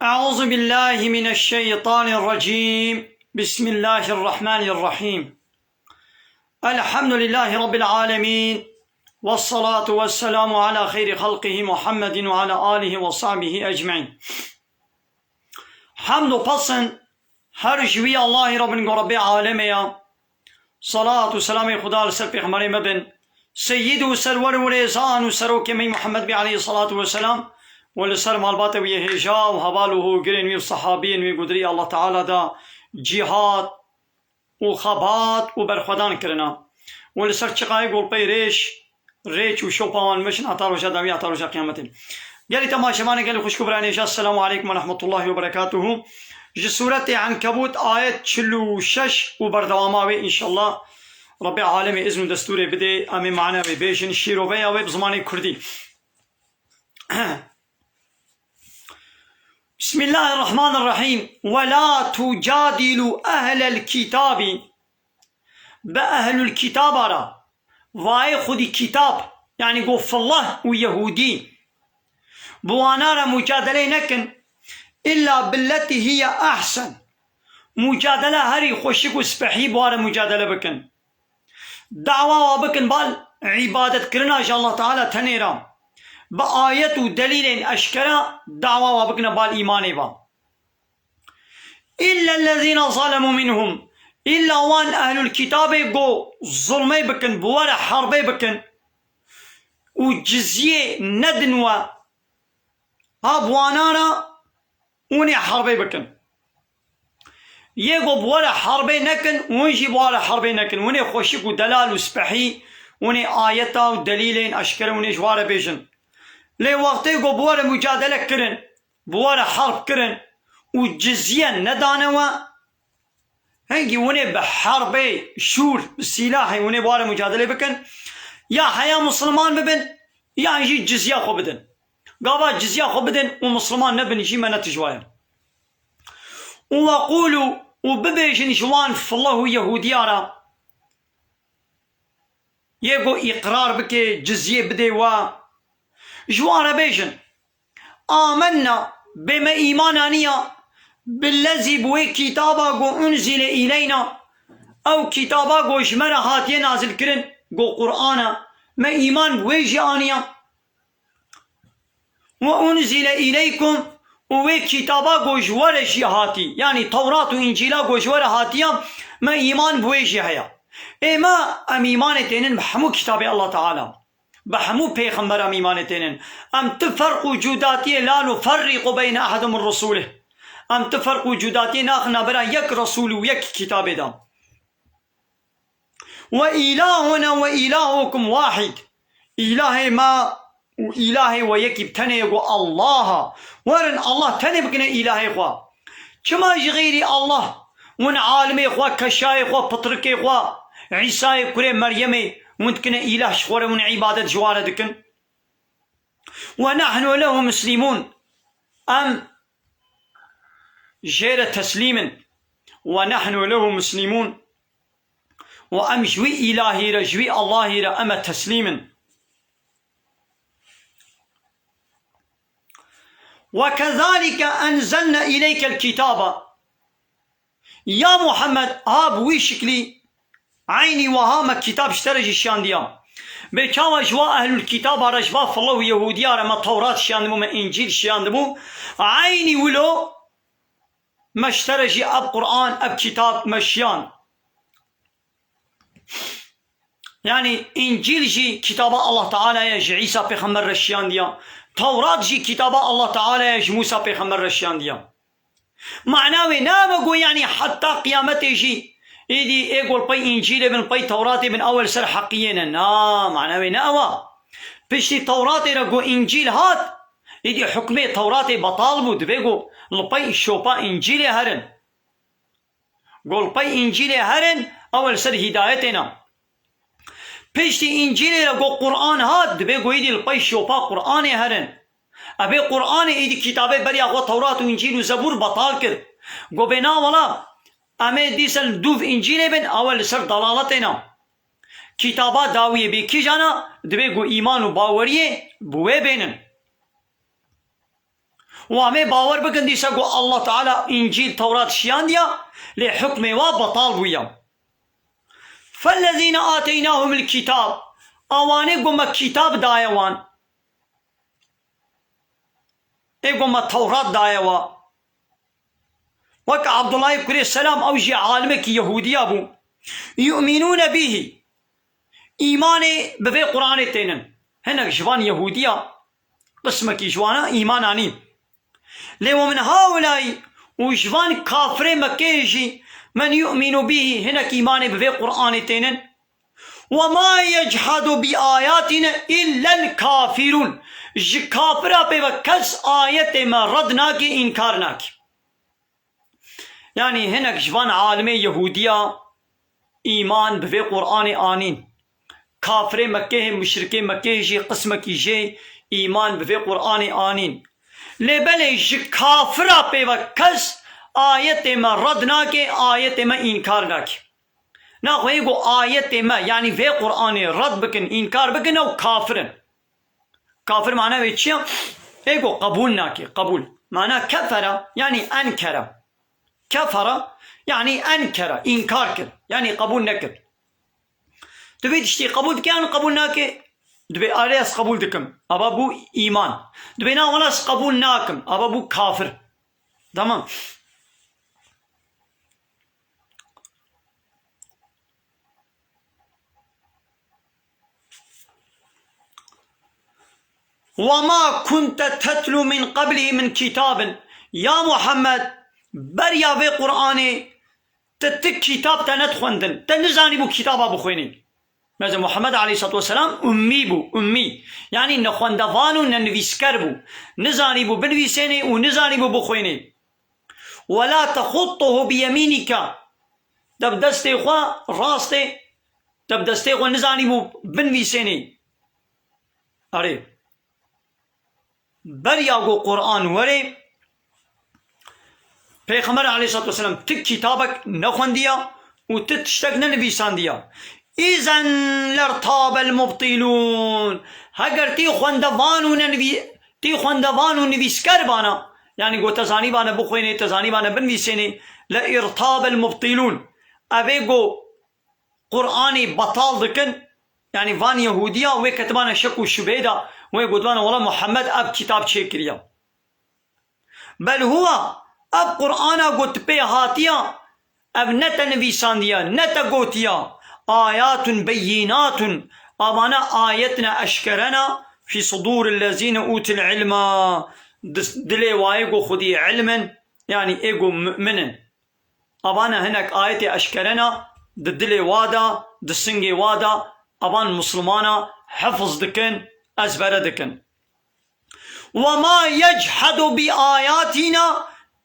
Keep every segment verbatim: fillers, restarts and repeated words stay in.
أعوذ بالله من الشيطان الرجيم. بسم الله الرحمن الرحيم. الحمد لله رب العالمين. والصلاة والسلام على خير خلقه محمد وعلى آله وصحبه أجمعين. Hamd û pesn her ji wî Allahî re bin ku Rebbê alemê ya. Salat û selamê Xuda li ser pêxemberê me bin. Seyyid û serwer û rêzan û serokê me Muhammed bî aleyhî salatu ve selam û li ser malbata wî yê hêja û heval û hogirên wî û sehabiyên wî ku di rêya Allah Teala da cîhad û xebat û berxwedan kirina. Û li ser çiqayê golpey rêş, rêç û şopa wan meşin heta roja dawî, heta roja qiyametê. Gelî temaşevanê, gelî xwişk û birayên hêja, Esselamu aleykum ve rahmetullahi ve berekatuhu. Ji Sûretê Enkebût ayet çil û şeş û berdewama wê, înşallah Rebbê alemê izn û destûrê bidê, em ê mana wê bêjin, şîroveya wê bi zimanê kurdî. Bismillahirrahmanirrahîm. Ve la tucadilu ehlel kitabi. Bi ehlul kitaba re, vayê xwedî kitab, yanî go fillah û yehûdî, bi wana re mucadeleyê nekin, illa billeti hiye ehsen. Mucadele herî xweşik û spehî bi wa re mucadele bikin. Dawa wa bikin bal îbadetkirina ji Allah Teala tenê re. Bi ayet û delîlên eşkera dawa wa bikine bal îmanê ve. Îllellezîne zalemû minhum. Îlla wan ehlul kitabê ku zulmê bikin, bi we re herbê bikin û cizyê nedin we. Ha bi wana re hûn ê herbê bikin. Yê ku bi we re herbê nekin, hûn jî bi we re herbê nekin. Hûn ê xweşik û delal û spehî, hûn ê ayeta û delîlên eşkere hûn ê ji we re bêjin. Lê wextê ku bi we re mucadele kirin, bi we re herb kirin û cizye nedane we, hingî hûn ê bi herbê, şûr, bi sîlahê hûn ê bi we re mucadelê bikin. Ya heya Misliman bibin, yan jî cizya xwe bidin. Gava cizya xwe bidin û Misliman nebin jî me ne tijwaye. Û weqûlû, û bibêjin ji wan fillah û Yehûdiya re, yê ku îqrar bike, cizyê bidê we, ji wan re bêjin, Amenna, bê me îman aniya, billezî, bi wê kitaba ku unzile îleyna, ew kitaba ku ji me re hatiye nazilkirin, ku Qur'an e, me îman bi wê jî aniya. Ve unzile îleykum, û wê kitaba ku ji we re jî hatî, yanî Tewrat û Încîla ku ji we re hatiya, me îman bi wê jî heye. Ê me, em îmanê tênin bi hemû kitabê Allah Teala. Bi hemû pêxemberan îmanê tênin. Em ti ferq û cudatiyê la nuferrîqu beyne ehedin min rusulih. Em ti ferq û cudatiyê naxin navbera yek resûl û yek kitabê de. Ve îlahuna ve îlahukum wahid. Îlahê me û îlahê we yekî bi tenê ye ku Allah e. Werin Allah tenê bikine îlahê xwe. Çima ji xeyrî Allah hûn alimê xwe, keşayê xwe, pitrikê xwe, Îsayê kurê Meryemê hûn dikine îlah ji xwe re, hûn îbadet ji wan re dikin? Ve nahnu lehu muslimûn. Em jê re teslîm in. Ve nahnu lehu muslimûn. Û em ji wî îlahî re, ji wî Allahî re em e teslîm in. Ve kezalike enzelne îleykel kitaba. Ya Muhammed, ha bi wî şiklî, eynî wiha me kitab ji te re jî şiyandiya. Bê çawa ji wa ehlul kitaba re, ji va file û Yehûdiya re me Tewrat şiyandibû, me Încîl şiyandibû, eynî wilo me ji te re jî ev Qur'an, ev kitab me şiyand. Yanî Încîl jî kitaba Allah Teala ye, ji Îsa pêxember re şiyandiya. Tewrat jî kitaba Allah Teala ye, ji Mûsa pêxember re şiyandiya. Mana wê ne ev e ku yanî heta qiyametê jî êdî ê ku li pey Încîlê bin, li pey Tewratê bin, ew ê li ser heqiyê ne. Na, mana wê ne ew e. Piştî Tewratê re ku Încîl hat, êdî hukmê Tewratê betal bû, divê ku li pey şopa Încîlê herin. Ku li pey Încîlê herin, ew ê li ser hîdayetê ne. Piştî Încîlê re ku Qur'an hat, divê ku êdî li pey şopa Qur'anê herin. Ebê Qur'anê êdî kitabê beriya xwe Tewrat û Încîl û Zebûr betal kir. Ku bê na wela, em ê dîsa li dûv Încîlê bin, ew ê li ser dalaletê ne. Kitaba dawiyê bê kîjan e, divê ku îman û baweriyê bi wê bênin. Û em ê bawer bikin dîsa ku Allah Teala Încîl, Tewrat şiyandiya, lê hukmê wa betal bûya. فَالَّذ۪ينَ آتَيْنَاهُمُ الْكِتَابَ Awanê ku me kitab daye wan. Ê ku me Tewrat daye wa. Wek Abdullahê kurê Selam, ew jî alimekî Yehûdiya bû. يُؤْمِنُونَ بِهِ Îmanê bi vê Qur'anê tênin. Hinek ji van Yehûdiya, qismekî ji wana îman anî. Lê وَمِنْ هَٰؤُلَاءِ û ji van kafirê Mekkeyê jî, مَنْ يُؤْمِنُ بِهِ hinek îmanê bi vê Qur'anê tênin. وَمَا يَجْحَدُ بِآيَاتِنَا إِلَّا الْكَافِرُونَ Ji kafira pê ve kes ayetê me red nake, înkar nake. Yanî hinek ji van alimê Yehûdiya îman bi vê Qur'anê anîn. Kafirê Mekkeyê, muşrikê Mekkeyê jî qismekî jê îman bi vê Qur'anê anîn. Lê belê ji kafira pê ve kes ayetê me red nake, ayetê me înkar nake. Naxwe ê ku ayetê me, yanî vê Qur'anê red bikin, înkar bikin, ew kafir in. Kafir mana wê çi ye? Ê ku qebûl nake, qebûl. Mana kefere, yanî enkere. Kefere, yanî enkere, înkar kir. Yanî qebûl nekir. Tu vê tiştî qebûl dike yan qebûl nake? Dibê erê ez qebûl dikim. Ava bû îman. Dibê na wela ez qebûl nakim. Ava bû kafir. Tamam. وَمَا كُنْتَ تَتْلُو مِنْ قَبْلِهِ مِنْ كِتَابٍ Ya Muhammed, beriya vê Qur'anê tu ti kitab te nedixwendin. Te nizanîbû kitaba bixwênî. Mesela Muhammed aleyhissalatu vesselam ummî bû, ummî. Yanî ne xwendevan û ne nivîsker bû. Nizanîbû binivîsênê û nizanîbû bixwênê. وَلَا تَخُطُّهُ بِيَمِينِكَ Te bi destê xwe rastê, te bi destê xwe nizanîbû binivîsênî. Erê. Beriya ku Qur'an were, Pêxember aleyhissalatu vesselam ti kitabek nexwendiya û ti tiştek nenivîsandiya. اِذَنْ لَارْتَابَ الْمُبْطِلُونَ Heger tî xwendevan û nenivî-, tî xwendevan û nivîsker bana, yanî ku te zanîbane bixwênê, te zanîbane binivîsênê, لَارْتَابَ الْمُبْطِلُونَ Evê ku Qur'anê betal dikin, yanî van Yehûdiya wê ketibane şek û şubhê de, wê gotibane wela Muhammed ev kitab çêkiriya. بَلْ هُوَ Ev Qur'ana ku tu pê hatiya, ev ne te nivîsandiya, ne te gotiya. آيَاتٌ بَيِّنَاتٌ Evana ayetne eşkerena, فِي صُدُورِ الَّذِينَ أُوتُوا الْعِلْمَ Di dilê wayê ku xwedî ilm in, yanî ê ku mu'min in. Avana hinek ayetê eşkerena di dilê wa de, di singê wa de, avan Muslimana hefiz dikin, ezbere dikin. وَمَا يَجْحَدُ بِآيَاتِنَا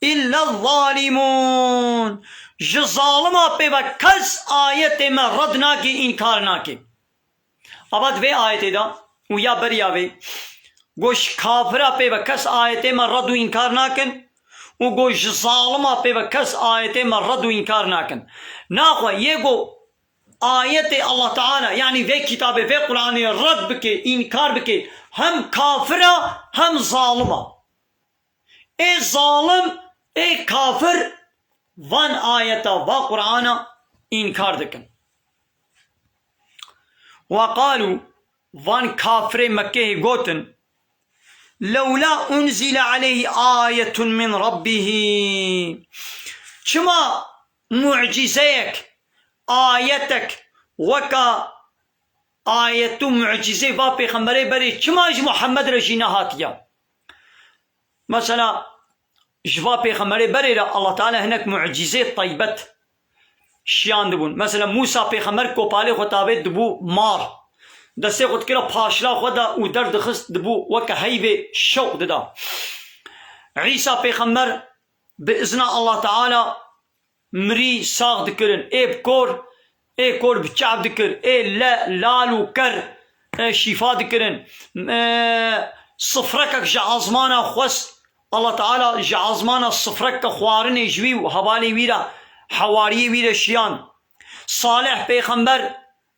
إِلَّا الظَّالِمُونَ Ji zalima pê ve kes ayetê me red nake, înkar nake. Ava di vê ayetê de û ya beriya vê, go ji kafira pê ve kes ayetê me red û înkar nakin û go ji zalima pê ve kes ayetê me red û înkar nakin. Naxwe yê go ayetê Allah Teala, yanî vê kitabê, vê Qur'anê red bike, înkar bike, hem kafir a, hem zalim a. Ê zalim, ê kafir van ayeta, va Qur'ana înkar dikin. وَقَالُوا Van kafirê Mekkeyê gotin, لَوْلَا أُنْزِلَ عَلَيْهِ آيَةٌ مِنْ رَبِّهِ Çima mucîzeyek, ayetek, weka ayet û mucîzê va pêxemberê berê çima ji Muhammed re jî nehatiya? Mesela, ji va pêxemberê berê re Allah Teala hinek mucîzê taybet şiyandibûn. Mesela, Mûsa pêxember kopalê xwe tavê dibû mar. Destê xwe dikira paşla xwe de û derdixist, dibû weke heyvê şewq dida. Îsa pêxember bi izna Allah Teala mirî sax dikirin. Ê bi kor, ê kor bi çav dikir. Ê le, lal û ker, e, şîfa dikirin. E, sifrekek ji azmana xwest. Allah Teala ji azmana sifreke xwarinê ji wî û hevalê wî re, hewariyê wî re şiyan. Salih pêxember,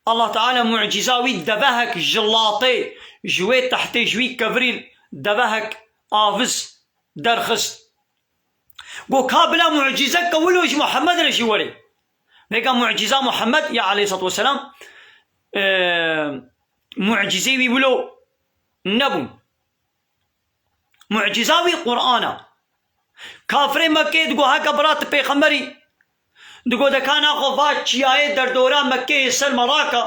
Allah Teala mucîza wî devehek ji latê, ji wê tehtê, ji wî kevirî devehek aviz. derxist. Got, ka bila mucîze ke wilo ji Muhammed re jî were. Vêga mucîza Muhammed ya aleyhissalatu vesselam, e, mucîzê wî wilo nebûn. Mucîza wî Qur'an a. Kafirê Mekkeyê digo, heke bira tu pêxemberî, digo, de ka naxwe va çiyayê derdora Mekkeyê ser me rake,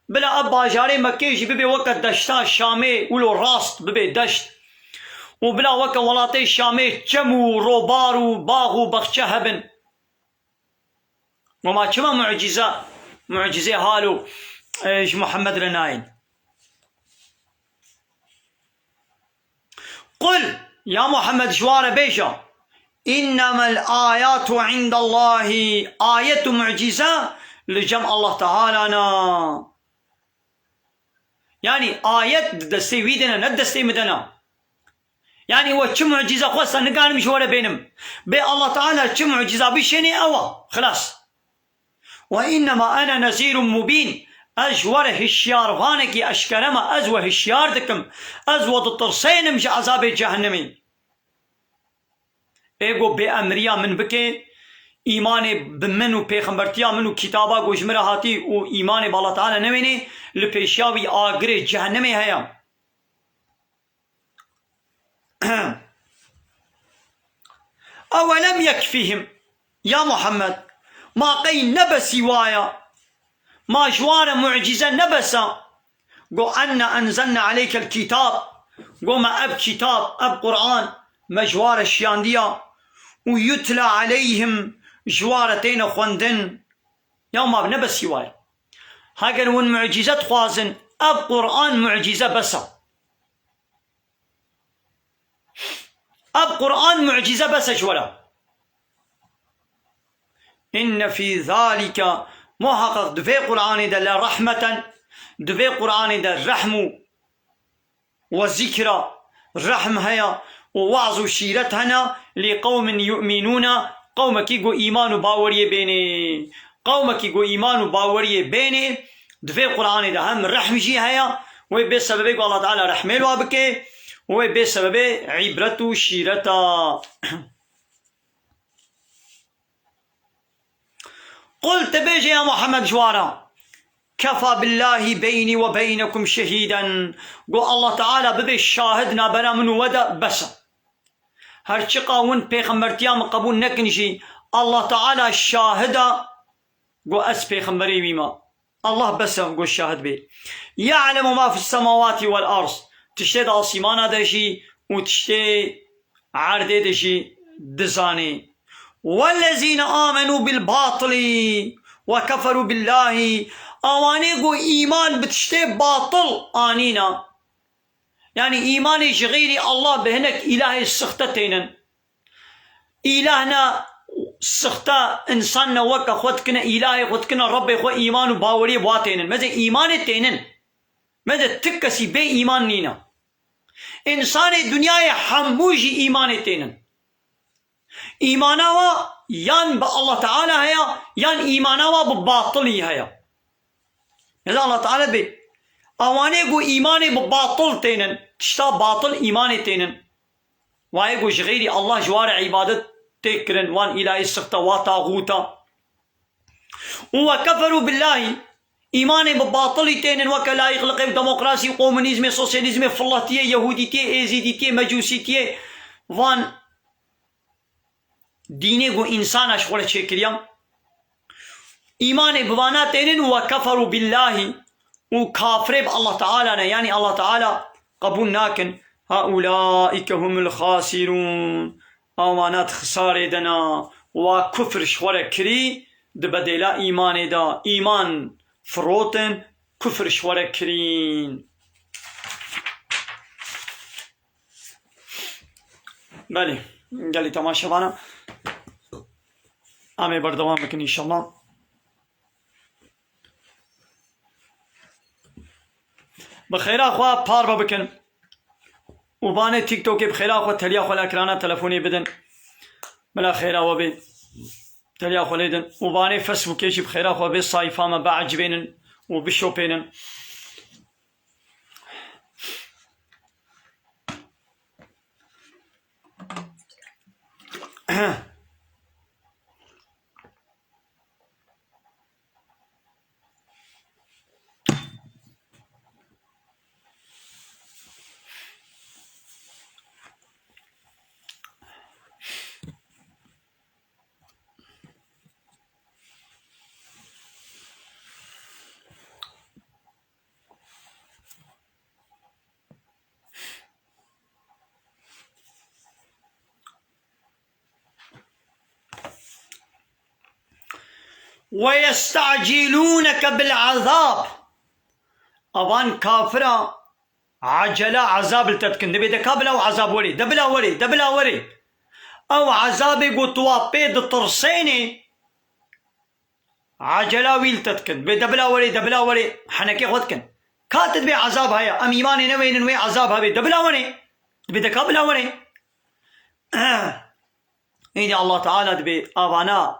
bila ev bajarê Mekkeyê jî bibe weke deşta Şamê, wilo rast bibe deşt. Û bila weke welatê Şamê çem û robar û bax û baxçe hebin. Wema çima mucîze, mucîzê halo, e, ji Muhammed re nayên? Qul, ya Muhammed, ji wan re bêje, "Înnemel âyatu îndellâhi", ayet û mucîze li cem Allah Teala ne. Yanî ayet di destê wî de ne, ne di destê min de ne. Yanî we çi mucîze xwesta, nikarim ji we re bênim. Bê Allah Teala çi mucîza bişênê, ew e. Xilas. "Ve innema ene nezîrun mubîn." Ez ji we re hişyarvanekî eşkere me, ez we hişyar dikim. Ez we ditirsênim ji ezabê cehennemê. Ê go bê emriya min bike, îmanê bi min û pêxembertiya min û kitaba ku ji min re hatî û îmanê bi Allah Teala newênê, li pêşiya wî agirê cehennemê heye. Ewelem yekfihim, ya Muhammed, ma qey ne besî wa ye? Ma ji wan re mucîze ne bes e? Go, "Enne enzelne aleykel kitab." Go, "Me ev kitab, ev Qur'an, me ji wan re şiyandiya." "Û yutla aleyhim", ji wan re têne xwendin. Ya ma ne besî wa ye? Heger hûn mucîze dixwazin, ev Qur'an mucîze bes e. Ev Qur'an mucîze bes e ji we re. "Inne fî zalike", muhaqqeq di vê Qur'anê de, "le rahmeten", di vê Qur'anê de rehm û, "we zikra", rehm heye û weaz û şîret hene, "li qewmin yu'minûne", qewmekî ku îman û baweriyê bênê. Qewmekî ku îman û baweriyê bênê, di vê Qur'anê de hem rehm jî heye, wê bê sebebê ku Allah Teala rehmê li wa bike, wê bê sebebê îbret û şîreta. Qul, te bêje ya Muhammed ji wan re, "Kefa billahî beynî we beynekum şehîden." Go, "Allah Teala bibe şahid nabera min û we de, bes e. Her çiqa hûn pêxembertiya min qebûl nekin jî, Allah Teala şahid e ku ez pêxemberê wî me." Allah bes e ku şahid bê. "Ya'lemu ma fis semawati vel ard." Tiştê di asîmana de jî û tiştê erdê de jî dizanê. "Wellezîne amenû bil batili ve keferû billahî." Awanê ku îman bi tiştê batil anîne. Yanî îmanê ji xeyrî Allah bi hinek îlahê sixte tênin. Îlah ne sixte, însan ne weke xwe dikine, îlahê xwe dikine, Rebbê xwe îman û baweriyê bi wa tênin. Meze îmanê tênin. Meze ti kesî bê îman nîne. Însanê dinyayê hemû jî îmanê tênin. Îmana wa yan bi Allah Teala heye, yan îmana wa bi batilî heye. Neza Allah Teala bê. Awanê ku îmanê bi batil tênin, tişta batil îmanê tênin. Wayê ku ji xeyrî Allah ji wa re îbadet tê kirin, wan îlahî sixte, wa taxûta. Û we keferû billahî, îmanê bi batilî tênin, weke layîqliqê û demokrasî, komunîzmê, sosyalîzmê, filletiyê, yehûdîtiyê, êzîdîtiyê, mecûsîtiyê, van dînê ku însana ji xwe re çêkiriya. Îmanê bi vana tênin û we keferû billahî û kafirê bi Allah Teala ne, yanî Allah Teala qebûl nakin. Haulaîke humul xasirûn. Awana di xisarê de ne. Wa kufr ji xwe re kirî, di bedêla îmanê de îman firotin, kufr ji xwe re kirîn. Belê, gelî temaşevana. Em ê berdewam bikin înşallah. Bi xêra xwe parve bikin. Û banê TikTokê bi xêra xwe teliya xwe li ekrana telefonê bidin. Bila xêra we bê. Teliya xwe lê din. Û banê Facebookê jî bi xêra xwe bê sayfa me biecibênin û bişopênin. وَيَسْتَعْجِلُونَكَ بِالْعَذَابِ. Avan kafira acele azab li te dikin. Dibê de ka bila ew azab werê, de bila werê, de bila werê. Ew azabê ku tu wa pê ditirsênê, acela wî li te dikin. Dibê de bila werê, de bila werê, henekê xwe dikin. Ka tu dibê azab heye, em îmanê newênin wê azab hebe, de bila werê. Dibê de ka bila werê. Îdî Allah Teala dibê avana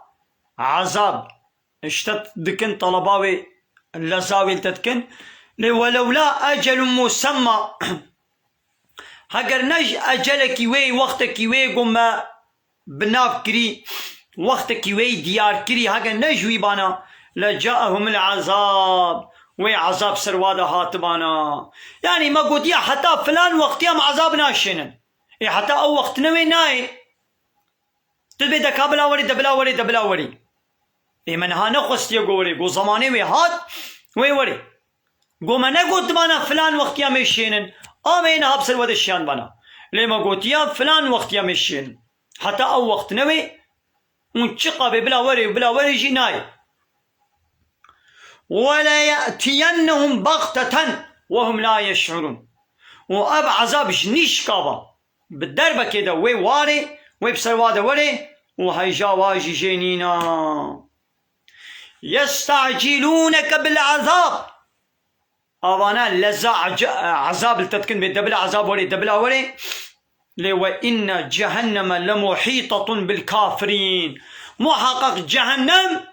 azab ji te dikin, taleba wê leza wê li te dikin. Lê welewla ecelun musemma, heger ne ji ecelekî wê, wextekî wê ku me bi nav kirî, wextekî wê diyar kirî, heger ne ji wî bana, lecaehumul azab, wê azab ser wa de hatibana. Yanî me gotiya heta filan wextiya em azab naşênin. Ê heta ew wext newê nayê. Tu dibê de ka bila werî, de bila werî, de bila werî. Ê me niha nexwestiye go werê, go zemanê wê hat, wê werê. Go me negot dibana filan wextiya me şênin, a me yê niha bi ser we de şiyan bana. Lê me gotiya filan wextiya me şênin. Heta ew wext newê, hûn çiqa bê bila werê û bila werê jî nayê. وَلَيَأْتِيَنَّهُمْ بَغْتَةً وَهُمْ لَا يَشْعُرُونَ. Û ev ezab ji nîşka ve, bi derbekê de wê warê, wê bi ser wa de werê û heyja wa jî jê nîna. يَسْتَعْجِلُونَكَ بِالْعَذَابِ. Avana leza ece-, ezab li te dikin, bê de bila ezab werê, de bila werê. Lê وَإِنَّ جَهَنَّمَ لَمُحِيطَةٌ بِالْكَافِرِينَ. Muhaqqaq cehennem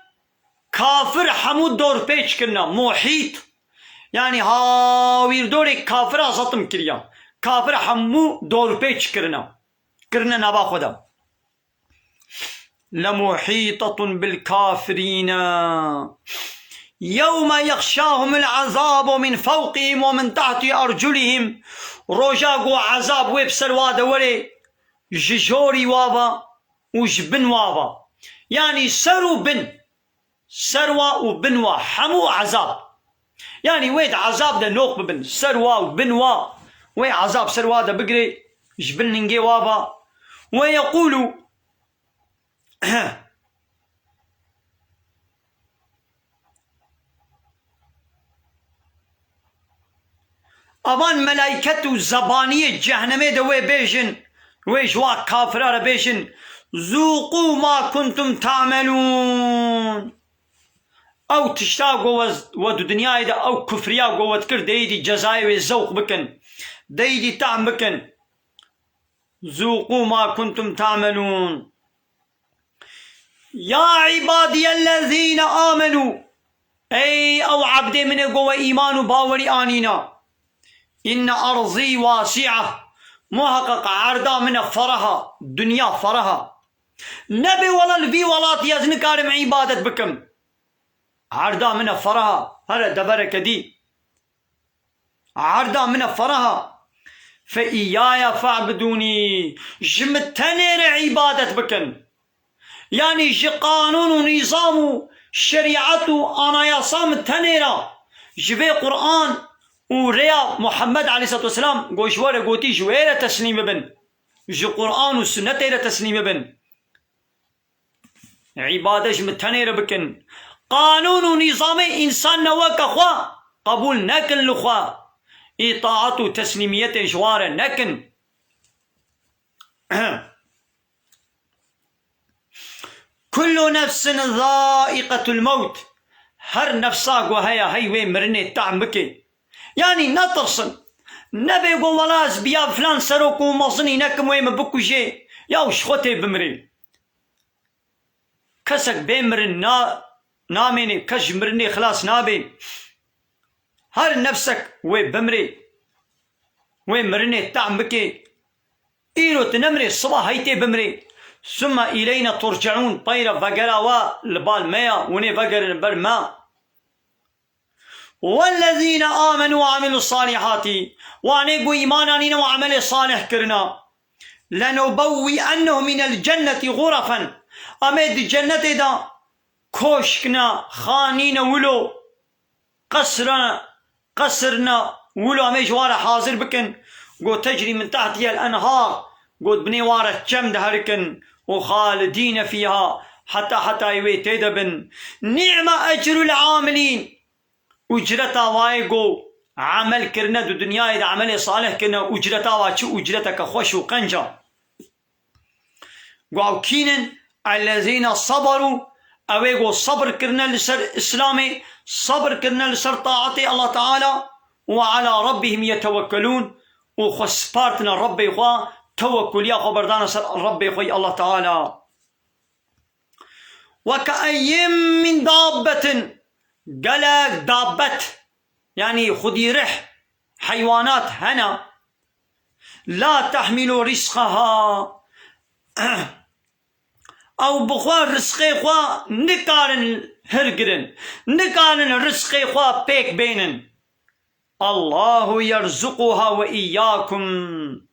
kafir hemû dorpêç kirine. Muhît. Yanî hawîrdorê kafira zetim kiriya. Kafir hemû dorpêç kirine. Kirine nava xwe de. لَمُحِيطَةٌ بِالْكَافِرِينَ. يَوْمَ يَغْشَاهُمُ الْعَذَابُ مِنْ فَوْقِهِمْ وَمِنْ تَحْتِ أَرْجُلِهِمْ. Roja ku ezab wê bi ser wa de werê, ji jorî wa ve û ji bin wa ve. Yanî ser û bin. Ser wa û bin wa hemû ezab. Yanî wê di ezab de noq bibin. Ser wa û bin wa. Wê ezab ser wa de bigirê, ji bin ningê wa ve. وَيَقُولُ. Avan melaiket û zebaniyê cehennemê de wê bêjin, wê ji wa kafira re bêjin, "Zûqû ma kuntum ta'melûn." Ew tişta ku we, we di dinyayê de ew kufriya ku we dikir, deyî dî cezayê wê zewq bikin, deyî dî tehm bikin. "Zûqû ma kuntum ta'melûn." Ya ibadiyellezîne amenû. Ey ew ebdê min ê ku we îman û bawerî anîna. Inne erzî wasi'a. Muheqeq erda min e fereh a, dinya fereh a. Nebê wela li vî welatî ez nikarim îbadet bikim. Erda min e fereh a. Here devereke dî. Erda min e fereh a. Fe îyaya fe'budûnî. Ji min tenê re îbadet bikin. Yanî ji qanûn û nîzam û şerîet û anayasa min tenê re, ji vê Qur'an û rêya Muhammed aleyhisselatu vesselam, ku ji we re gotî, ji wê re teslîm bibin. Ji Qur'an û sunnetê re teslîm bibin. Îbadet ji min tenê re bikin. Qanûn û nîzamê însan ne weke xwe qebûl nekin li xwe. Îtaet û teslîmiyetê ji wan re nekin. Kullu nefsin zaiqetul mewt. Her nefsa ku heye hey wê mirinê tehm bike. Yanî netirsin. Nebê ku wela ez biya filan serok û mezinî nekim wê min bikujê. Ya ji xwe tê bimirê. Kesek bê mirin na-, namêne, kes ji mirinê xilas nabe. Her nefsek wê bimrê, wê mirinê tehm bike. Îro tu nemirê, siba hey tê bimrê. Sümme ileyne turceun, peyre vegera we li bal me ya, hûnê vegerin ber me. Wellezîne amenu ve amilus salihati, wanê ku îman anîne û emelê salih kirina. Lenubewwi'ennehum minel cenneti ğurefen, em ê di cennetê de koşk ne, xanî ne wilo, qesr ne, qesr ne wilo, em ê ji wan re hazir bikin. Got, tecrî min tehtiyel enhar, got, binê wan re çem diherikin, û xalidîne fîha, heta hetayê wê tê de bin. Nî'me ecrul amilîn, ucreta wayê ku emel kirine di dinyayê de, emelê salih kirine, ucreta wa çi ucreteke xweş û qenc a. Got, ew kî ne? Ellezîne saberu, ew ê ku sebr kirine li ser Îslamê, sebr kirine li ser taetê Allah Teala, û ala rabbihim yetewekkelûn, û xwe spartine Rebbê xwe, tewekkuliya xwe berdane ser Rebbê xwe yê Allah Teala. Ve ke'eyyim min dabbetin, gelek dabbet, yanî xwedîrih, heywanat hene, la tehmilu rizqaha, ew bi xwe rizqê xwe nikarin hilgirin, nikarin rizqê xwe pêk bênin. Allahu yerzuquha ve iyyakum.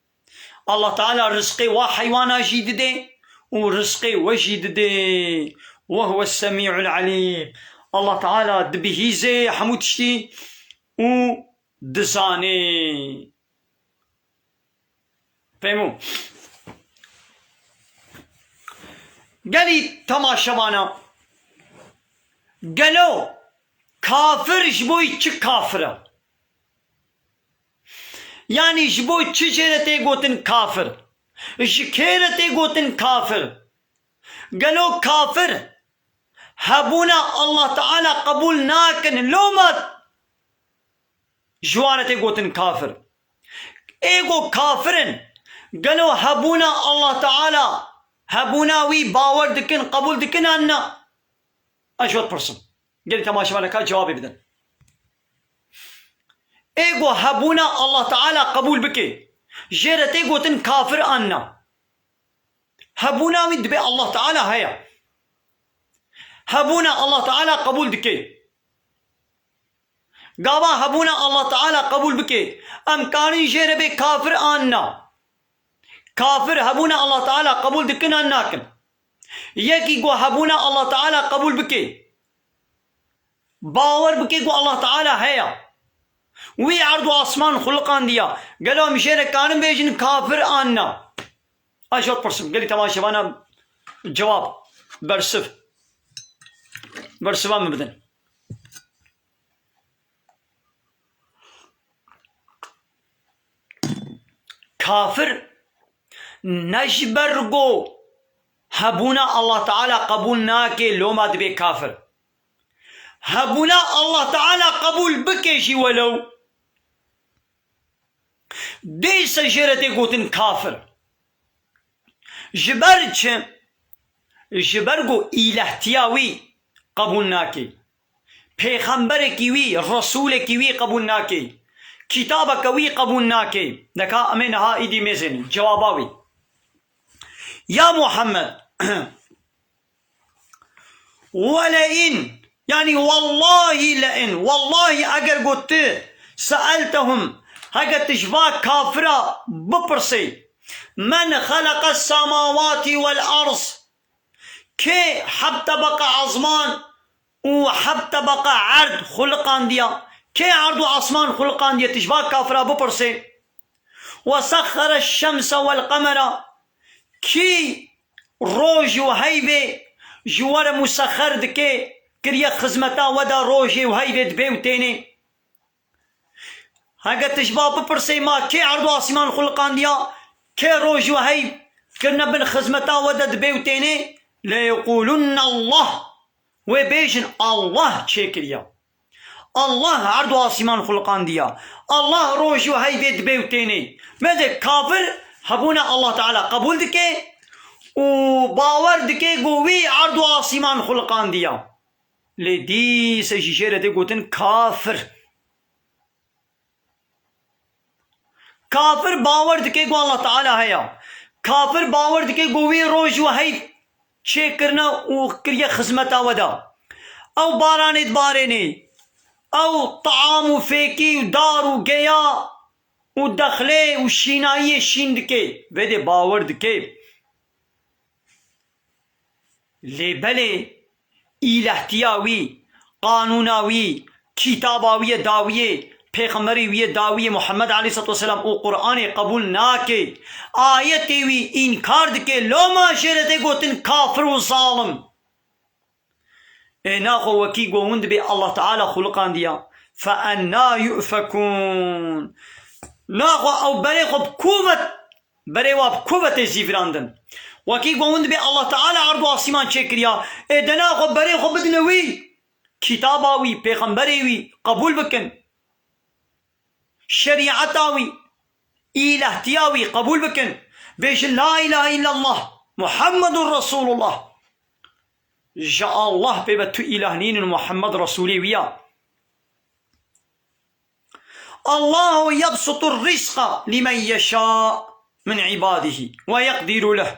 Allah Teala rizqê wa heywana jî didê û rizqê we jî didê. Ve huves semî'ul alîm. Allah Teala dibihîzê hemû tiştî û dizanê. Fehmû? Gelî temaşevana, gelo kafir ji bo çi kafir e? Yanî ji bo çi jê re tê gotin kafir? Ji kê re tê gotin kafir? Gelo kafir hebûna Allah Teala qebûl nakin, loma ji wan re tê gotin kafir? Ê ku kafir in, gelo hebûna Allah Teala, hebûna wî bawer dikin, qebûl dikin an na? Ez ji we dipirsim. Gelî temaşevaneka cewabê bidin. Ê ku hebûna Allah Teala qebûl bike, jê re tê gotin kafir an na? Hebûna wî dibê Allah Teala heye. Hebûna Allah Teala qebûl dike. Gava hebûna Allah Teala qebûl bike, em karin jê re bê kafir an na? Kafir hebûna Allah Teala qebûl dikin an nakin? Yekî ku hebûna Allah Teala qebûl bike, bawer bike ku Allah Teala heye, wî erd û asman xuliqandiya, gelo em jê re karin bêjin kafir an na? Ez ji we dipirsim, gelî temaşevana cewab, bersiv, bersiva min bidin. Kafir ne ji ber ku hebûna Allah Teala qebûl nake, loma dibê kafir. Hebûna Allah Teala qebûl bike jî welew, dîse jê re tê gotin kafir. Ji ber çi? Ji ber ku îlehtiya wî qebûl nake. Pêxemberekî wî, resûlekî wî qebûl nake. Kitabeke wî qebûl nake. Deka em ê niha îdî mêzênin. Cewaba wî. Ya Muhammed, welein, yanî wallahî lein, wallahî eger got tu, seeltehum, hege tu ji va kafira bipirsê, men xeleqes semawatî wel erd, kê heb tebeqa ezman û heb tebeqa erd xuliqandiya, kê erd û asman xuliqandiye, tu ji va kafira bipirsê. Ve sexxere şemse wel qemera, kî roj û heyvê ji we re musexxer dike, kiriye xizmeta we de, rojê û heyvê dibê û tênê. Hege tu ji ba bipirsê, ma kê erd û asîman xuliqandiya, kê roj û heyv kirine bin xizmeta we de dibê û tênê, leyeqûlunne Allah. Wê bêjin, Allah çêkiriya. Allah erd û asîman xuliqandiya. Allah roj û heyvê dibê û tênê. Meze kafir hebûna Allah Teala qebûl dike û bawer dike ku wî erd û asîman xuliqandiya. Lê dîse jî jê re tê gotin kafir. Kafir bawer dike ku Allah Teala heye. Kafir bawer dike ku wî roj we hey çêkirine û kiriye xizmeta we de. Ew baranê dibarênê. Ew taam û fêkî û dar û geya û dexlê û şînayiyê şîn dike. Vê dê bawer dike. Lê belê îlahtiya wî, qanûna wî, kitaba wî yê dawiyê, pêxemberê wî yê dawiyê Muhammed aleyhisselatu vesselam û Qur'anê qebûl nake. Ayetê wî înkar dike. Loma jê re tê gotin kafir û zalim. Ê naxwe wekî ku hûn dibê Allah Teala xuliqandiya. Fe enna yu'fekûn. Naxwe ew berê xwe bi ku ve, berê wa bi ku ve tê zîvirandin? Wekî ku hûn dibê Allah Teala erd û asîman çêkiriya. Ê de naxwe berê xwe bidine wî. Kitaba wî, pêxemberê wî qebûl bikin. Şerîeta wî, îlahtiya wî qebûl bikin. Bêjin, La ilahe illallah, Muhammedun Resulullah. Ji Allah pê ve tu îlah nînin, Muhammed Resulê wî ya. Allahu yebsutur rizqa limen yeşâ min ibadihi ve yekdiru leh.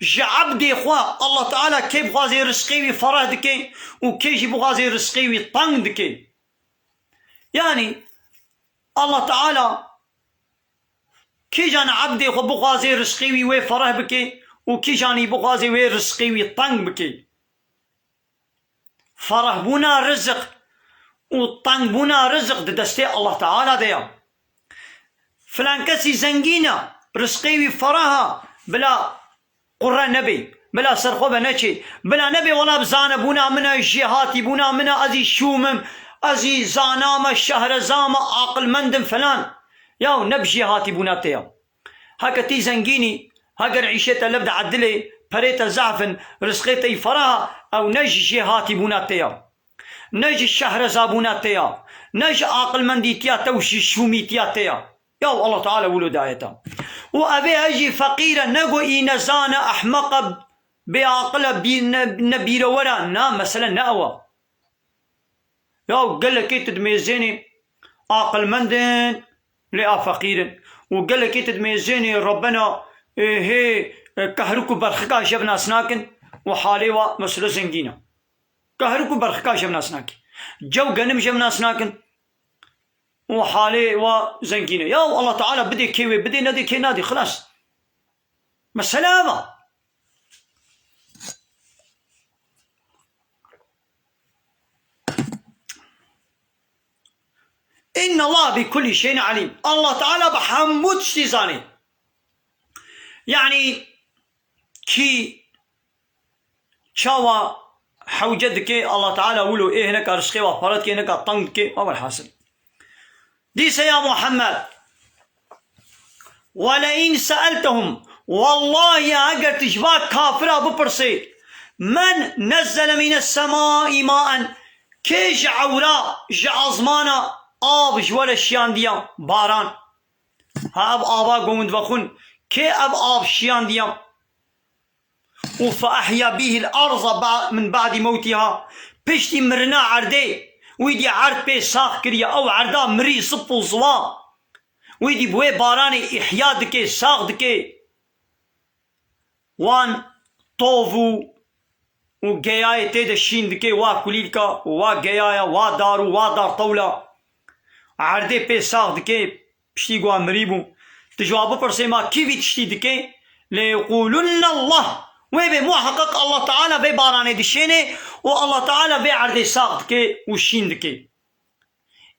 Ji ebdê xwe Allah Teala kê bixwazê rizqê wî fereh dike û kê jî bixwazê rizqê wî teng dike. Yanî Allah Teala kîjan ebdê xwe bixwazê rizqê wî wê fereh bike û kîjanî bixwazê wê rizqê wî teng bike. Ferehbûna riziq û tengbûna riziq di destê Allah Teala de ya. Filan kesî zengîn e, rizqê wî fereh e, bila qure nebê, bila ser xwe ve neçê, bila nebê wela bi zanebûna min e, jêhatîbûna min e, ez î şûm im, ez î zana me, şehreza me, aqilmend im filan. Yaw ne bi jêhatîbûna te ya. Heke tî zengîn î, heger îşê te lev diedilê, perê te zehf in, rizqê te yî fereh e, ew ne ji jêhatîbûna te ya. Ne ji şehrezabûna te ya, ne ji aqilmendîtiya te û ji şûmîtiya te ya. Yaw Allah Teala wilo daye te. Û ev ê jî feqîr e, ne ku î nezan e, ehmeq e, bêaqil e, bî-, ne, ne bîrewer e. Na, mesele ne ew e. Yaw gelekê tu dimêzênê aqilmend in, lê a feqîr in. Û gelekê tu dimêzênê Rebbena, ê, hê, e, kehrik û berxika jev nas nakin û halê wa mesele zengîn e. Kehrik û berxika jev nas nake. Cew genim jev nas nakin û halê wa zengîn e. Yaw Allah Teala bidê kê wê bidê, nedê kê nadê. Xilas. Mesele ev e. Inna Allah bi kulli şeyin alim. Allah Teala bi hemû tiştî zanî. Yanî kî çawa hewce dike, Allah Teala wilo ê hineka rizqê wa pere dike, hineka teng dike, wa welhasil. Dîse ya Muhammed, "Welein seeltehum", wallahî eger tu ji va kafira bipirsê, "Men nezzele mînes semai maen", kê ji ewra, ji azmana av ji we re şiyandiya, baran. Ha ev ava gund vexwin, kê ev av şiyandiya? Û fe ehya bîhil arza ba-, min ba'dî mewtîha. Piştî mirina erdê, wî dî erd pê sax kiriye. Ew erda mirî zip û ziwa. Wî dî bi wê baranê îhya dike, sax dike. Wan tov û, û geyayê tê de şîn dike, wa kulîlka, wa geyaya, wa dar û wa dartewla. Erdê pê sax dike. Piştî ku mirî bû, tu ji wa bipirsê ma kî vî tiştî dike? Lê yeqûlunne Allah. Wê bê muheqeq Allah Teala vê baranê dişêne û Allah Teala vê erdê sax dike û şîn dike.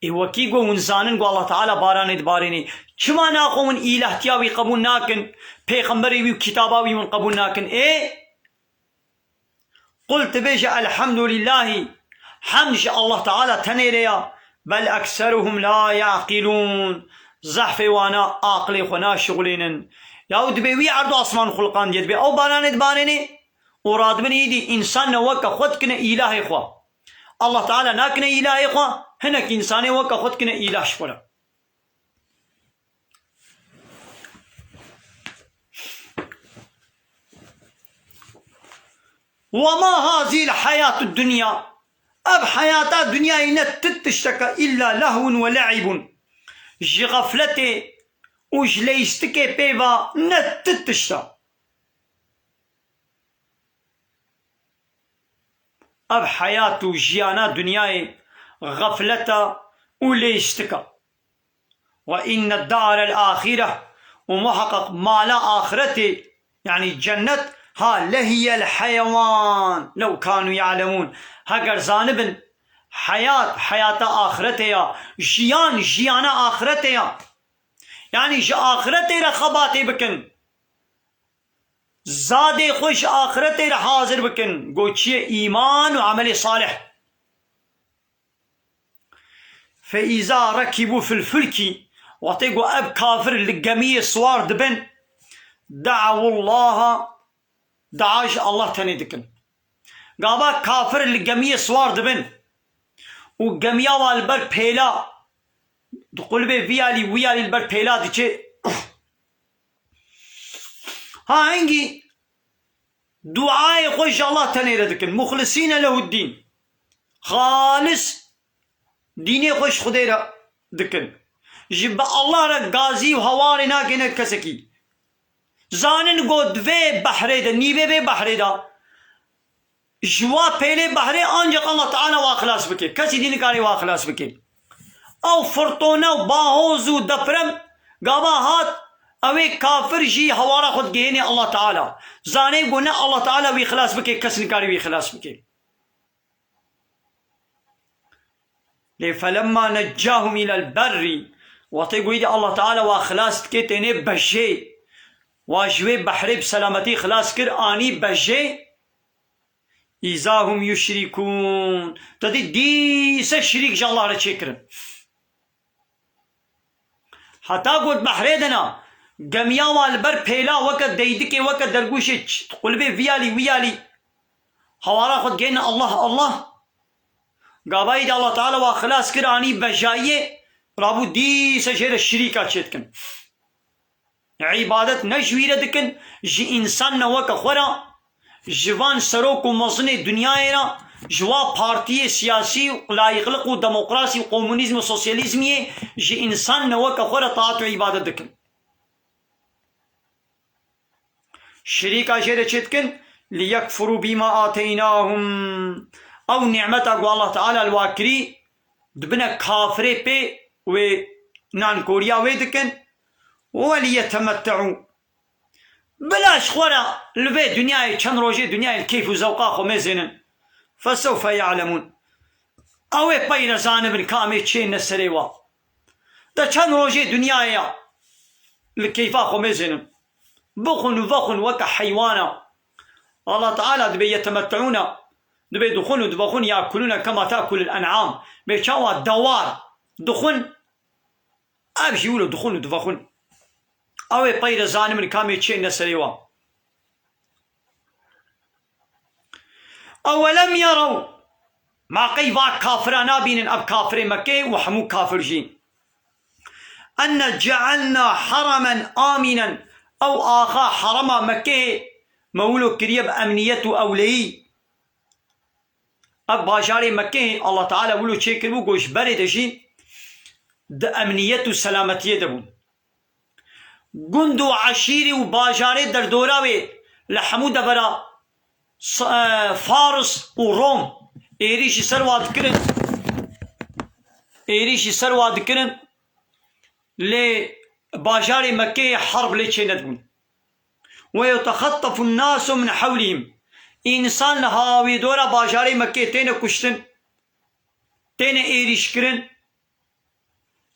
Ê wekî ku hûn zanin ku Allah Teala baranê dibarêne, çima naxwe hûn îlahtiya wî qebûl nakin, pêxemberê wî û kitaba wî hûn qebûl nakin? Ê Qul, tu bêje, "Elhamdulîllahî", hemd ji Allah Teala tenê re ya. "Bel ekseruhum la yaqilûn", zehfê wana aqilê xwe naşixulênin. Yaw dibê wî erd û asman xuliqandiye, dibê ew baranê dibarênê û radibin îdî însan ne weke xwe dikine îlahê xwe. Allah Teala nakine îlahê xwe, hinek însanê weke xwe dikine îlah ji xwe re. Ve ma hazîl hayatu dunya. Ev heyata dinyayê ne ti tişteke îlla lehwun ve le'ibun. Ji xefletê û ji leyîstikê pê ve ne ti tişta. Ev heyat û jiyana dinyayê xeflet e û lêstik e. Ve inne darel ahire, û muheqeq mala axiretê, yanî cennet, ha lehiyel heyewan, lew kanu ya'lemûn. Heger zanibin, heyat, heyata axiretê ya, jiyan, jiyana axiretê ya. Yanî ji axiretê re xebatê bikin. Zadê xwe ji axiretê re hazir bikin. Got çi ye? Îman û emelê salih. Fe îza rekîbû fil fulkî, wextê ku ev kafir li gemiyê siwar dibin, de'ewullaha, dua ji Allah tenê dikin. Gava kafir li gemiyê siwar dibin û gemiya wa li ber pêla, di qulibê vî alî wî alî li ber pêla diçe. Ha hingî duayê xwe ji Allah tenê re dikin. Muxlisîne lehuddîn. Xalis dînê xwe ji Xwedê re dikin. Ji bi Allah re gazî û hewarê nakêne kesekî. Zanin got vê behrê de, nîvê vê behrê de, ji wa pêlê behrê ancak Allah Teala wa xilas bike. Kesî dî nikare wa xilas bike. Ew firtone û bahoz û deprem gava hat, ew ê kafir jî hewara xwe digihênê Allah Teala. Zanê ku ne Allah Teala wî xilas bike, kes nikare wî xilas bike. Lê felemma neccahum ilel berrî, wextê ku îdî Allah Teala wa xilas dike tênê bejê, wa ji wê behrê bi selametî xilas kir, anî bejê, îza hum yuşrîkûn. Te dî dîse şirîk ji Allah re çêkirin. Heta got behrê de na, gemiya wan li ber pêla weke deydikê, weke dergûşê ç-, qulibê vî alî, wî alî. Hawara xwe digihêne Allah, Allah. Gavayî de Allah Teala wa xilas kir, anî bejayiyê, rabû dîse jê re şirîka çêdikin. Îbadet ne ji wî re dikin, ji însan ne weke xwe re, ji van serok û mezinê dinyayê re, ji wa partiyê siyasî û layîqliq û demokrasî û komunîzm û sosyalîzmiyê, ji însan ne weke xwe re taat û îbadet dikin. Şirîka jê re çê dikin, liyekfurû bîma ateynahum. Ew nîmeta ku Allah Teala li wa kirî, dibine kafirê pê, wê nankoriya wê dikin. Ve liyetemette'û. Bila ji xwe re li vê dinyayê çend rojê dinyayê li keyf û zewqa xwe mêzênin. Fesewfe ya'lemûn. Ew ê pey re zanibin ka em ê çêne serê wa. De çend rojê dinyayê ya li keyfa xwe mêzênin. Bixwin û vexwin weke heywana. Allah Teala dibê yetemetteûne, dibê dixwin û divexwin, yakulûne kema takulul en'am. Bê çawa dewar dixwin, ev jî wilo dixwin û divexwin. Ew ê pey re zanibin ka em ê çêne serê wa. Ewelem yerew, ma qey va kafira nabînin, ev kafirê Mekkê û hemû kafir jî. Enne cealna heremen amînen, ew axa herema Mekkê me wilo kiriye bi emniyet û ewleyî. Ev bajarê Mekkê Allah Teala wilo çêkiribû, ku ji berê de jî di emniyet û selametiyê de bûn. Gund û eşîrî û bajarê derdora wê li hemû devera S-, e, Faris û Rom êrîşî ser wa dikirin, êrîşî ser wa dikirin, lê bajarê Mekkeyê herb lê çênedibûn. Ve yutexettefun nasu min hewlihim. Însan li hawîdora bajarê Mekkeyê têne kuştin, têne êrîşkirin.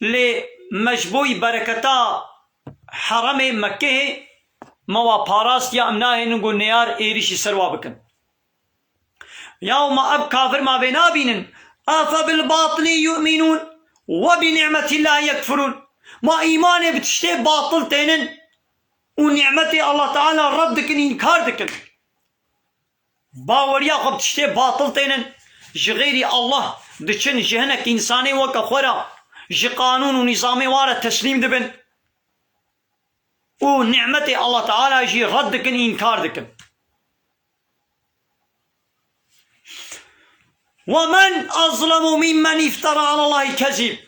Lê me ji bo bereketa heremê Mekkeyê me wa parast, ya em nahênin ku neyar êrîşî ser wa bikin. Ya ma ev kafir ma vê nabînin? Afe bil batili yu'minûn ve bi ni'metillahî yekfurûn. Ma îmanê bi tiştê batil tênin û ni'metê Allah Teala red dikin, înkar dikin. Baweriya xwe bi tiştê batil tênin, ji xeyrî Allah diçin, ji hinek însanê weke xwe re, ji qanûn û nîzamê wa re teslîm dibin û ni'metê Allah Teala jî red dikin, înkar dikin. Ve men ezlemu mimmen iftera alallahî kezîb.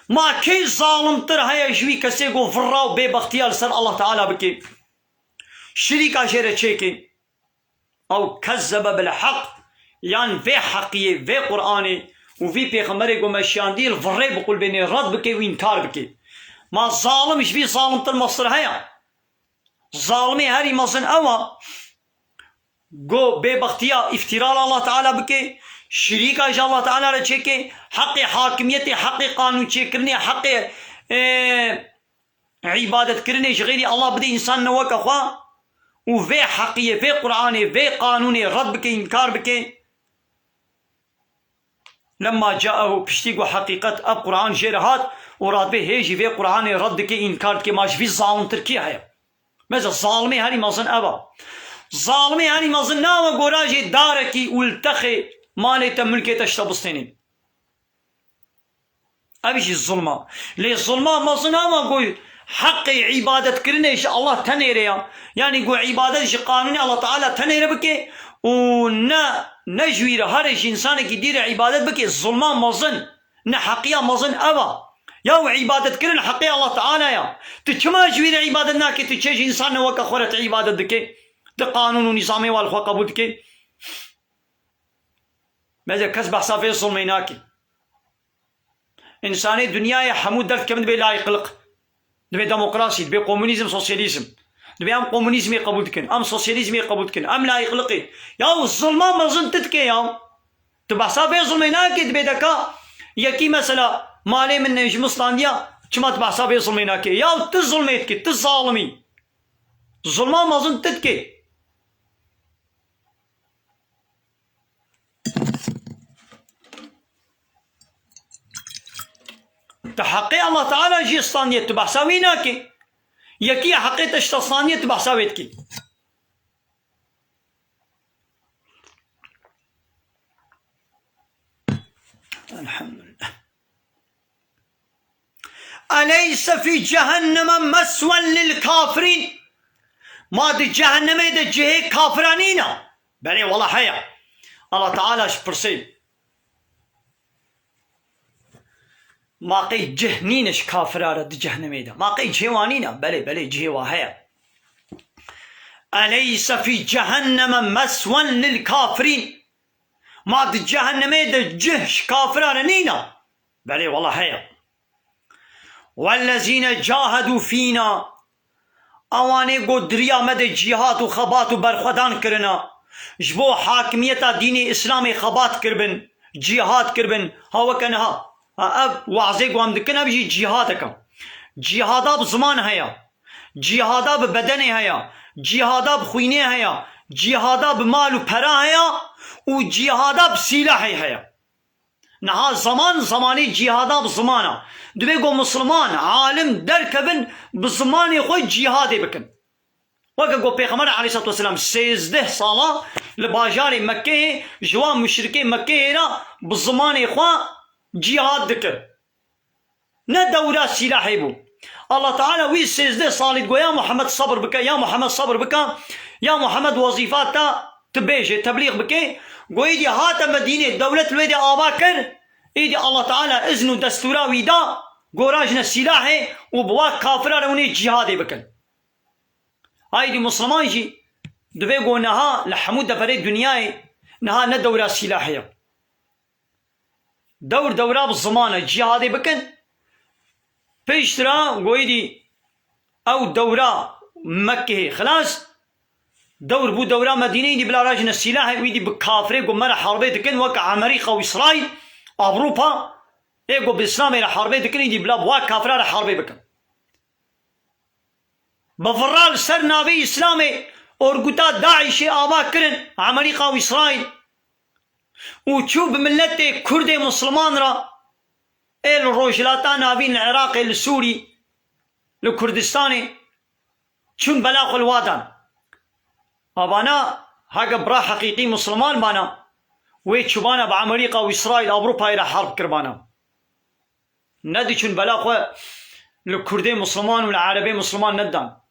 Ma kê zalimtir heye ji wî kesê ku virra û bêbextiya li ser Allah Teala bike, şirîka jê re çêke? Ew kezzebe bil heq, Yan vê heqiyê, vê Qur'anê û vî pêxemberê ku me şiyandî li virê biqulbênê, red bike û înkar bike. Ma zalim ji vî zalimtir mestir heye? Zalimê herî mezin ew e ku bêbextiya îftîra li Allah Teala bike, şirîka ji Allah Teala re çêke, heqê hakimiyetê, heqê qanûnçêkirinê, heqê, e, îbadetkirinê ji xeyrî Allah bide însan ne weke xwe û vê heqiyê, vê Qur'anê, vê qanûnê red bike, înkar bike. Lemma caehu, piştî ku heqîqet, ev Qur'an jê re hat û radibê hê jî vê Qur'anê red dike, înkar dike, ma ji vî zalimtir kî heye? Mesela zalimê herî mezin ev e. Zalimê herî mezin ne ew e ku rajê darekî û li texê malê te, milkê te ji te bistênê. Ev jî zulm e. Lê zulma mezin ew e ku heqê îbadetkirinê ji Allah tenê re ya. Yanî ku îbadet ji qanûnê Allah Teala tenê re bike û ne, ne ji wî re here ji însanekî dî re îbadet bike, zulma mezin, neheqiya mezin ev e. Ya û îbadetkirin heqê Allah Teala ya. Tu çima ji wî re îbadet nake, tu çê ji însan ne weke xwe re tu îbadet dike? Tu qanûn û nîzamê wa li xwe qebûl dike? Mesela kes behsa vê zulmê nake. Însanê dinyayê hemû derdikevin, dibê layîqliq. Dibê demokrasî, dibê komunîzm, sosyalîzm. Dibê em komunîzmê qebûl dikin, em sosyalîzmê qebûl dikin, em layîqliqê. Ya û zulma mezin tu dike ya. Tu behsa vê zulmê nake, dibê deka yekî mesela malê min ne ji min standiya, çima tu behsa vê zulmê nake? Ya tu zulmê dikî, tu zalimî. Zulma mezin tu dikî. Tu heqê Allah Teala jî standiye, tu behsa wî nakî. Yekî heqê te ji te standiye, tu behsa wê dikî. Elhamdülillah. Eleyse fî cehenneme meswen lil kafirîn? Ma di cehennemê de cihê kafira nîna? Belê wela heye. Allah Teala ji pirsê. Ma qey cih nîne ji kafira re di cehennemê de? Ma qey cihê wa nîne? Belê, belê cihê wa heye. Eleyse fî cehenneme meswen lil kafirîn? Ma di cehennemê de cih ji kafira re nîna? Belê wela heye. Wellezîne cahedû fîna, ewanê ku di riya me de cîhad û xebat û berxwedan kirina, ji bo hakimiyeta dînê Îslamê xebat kiribin, cîhad kiribin, ha weke niha. Ha, ev wazê ku em dikin, ev jî cîhadek e. Cîhada bi ziman heye, cîhada bi bedenê heye, cîhada bi xwînê heye, cîhada bi mal û pera heye û cîhada bi sîlahê heye. Niha zeman, zemanê cîhada bi ziman e. Divê ku misilman, alim derkevin, bi zimanê xwe cîhadê bikin. Weke ku Pêxember aleyhisselatu vesselam sêzdeh sala li bajarê Mekkeyê ji wan muşrikê Mekkeyê re bi zimanê xwe cîhad dikir. Ne dewra sîlahê bû. Allah Teala wî sêzdeh salî digot, "Ya Muhammed, sebir bike, ya Muhammed, sebir bike, ya Muhammed, wezîfa te tu bêje, teblîx bike." Got, "Îdî hate Medînê, dewlet li wê de ava kir." Îdî Allah Teala izn û destûra wî da, got, "Rajine sîlahê û bi wa kafira re hûnê cîhadê bikin." Aydî Musliman jî divê got, niha li hemû deverê dinyayê niha ne dewra sîlahê ye. Dewr dewra bi ziman e, cîhadê bikin. Piştre goyî dî ew dewra Mekkehê xilas, dewr bû dewra Medîneyê, dî bila rajine sîlahê wî dî bi kafirê ku me re herbê dikin, wek Amerîka û Îsraîl, Ewropa, ê ku bi Îslamê re herbê dikin, îdî bila bi wa kafira re herbê bikin. Bi vira li ser navê Îslamê orguta DAIŞê ava kirin, Amerîka û Îsraîl, û çû bi miletê Kurdê Musliman re ê li Rojhilata Navîn, li Iraqê, li Sûrî, li Kurdistanê çûn bela xwe li wa dan. Avana heke bira heqîqî Musliman bana, wê çûbana bi Amerîka û Îsraîl, Ewropayê re herb kiribana. Nediçûn bela xwe li Kurdê Musliman û li Erebê Musliman nedidan.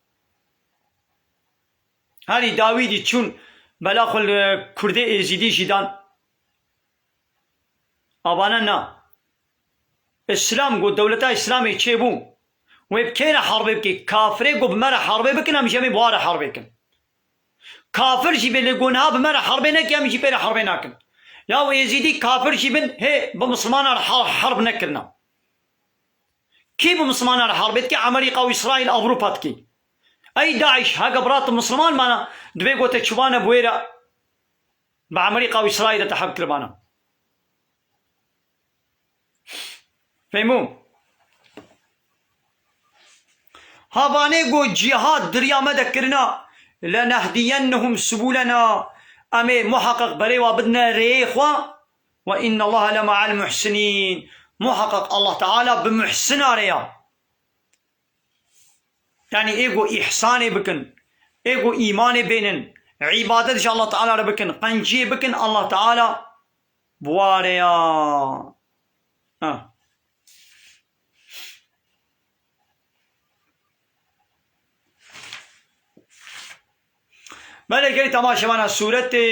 Herî dawî dî çûn bela xwe li Kurdê Êzîdî jî dan. Abane na. Îslam got, dewleta Îslamê çêbû. Wê bi kê re herbê bike? Kafirê got, bi me re herbê bikin, em jî em ê bi wa re herbê kin. Kafir jî bê lê got niha bi me re herbê neke, em jî pê re herbê nakin. Ya û Êzîdî kafir jî bin, hê bi Mislimanan re har-, harb nekirina. Kî bi Mislimanan re harb dikî? Amerîka û Îsraîl, Ewropa dikî. Ey DAIŞ, heke bi rastî Misliman mana, divê gote çûbane bi wê re, bi Amerîka û Îsraîl re te harb kiribana. Fehmû? Havanê go cîhad di riya me de kirina, "Lenehdiyennehum subulena", em ê muheqeq berê wa bidine rêyê xwe, "Ve innallaha le ma'al muhsinîn", muheqeq Allah Teala bi muhsina re ya. Yanî ê go îhsanê bikin, ê go îmanê bênin, îbadet ji Allah Teala re bikin, qenciyê bikin, Allah Teala bi wa re ya. Ha. Belê gelî temaşevana sûretê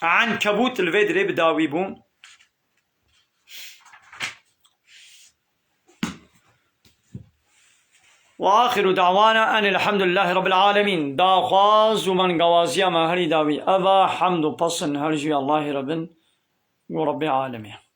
Ankebût li vê dirê bi dawî bû. Ve axiru da'wana enil hamdulillahî rabbil alemin. Daxwaz û mangawaziya me herî dawî eva, hamd û pesin her jû ya Allahî re bin û Rebbê alemê.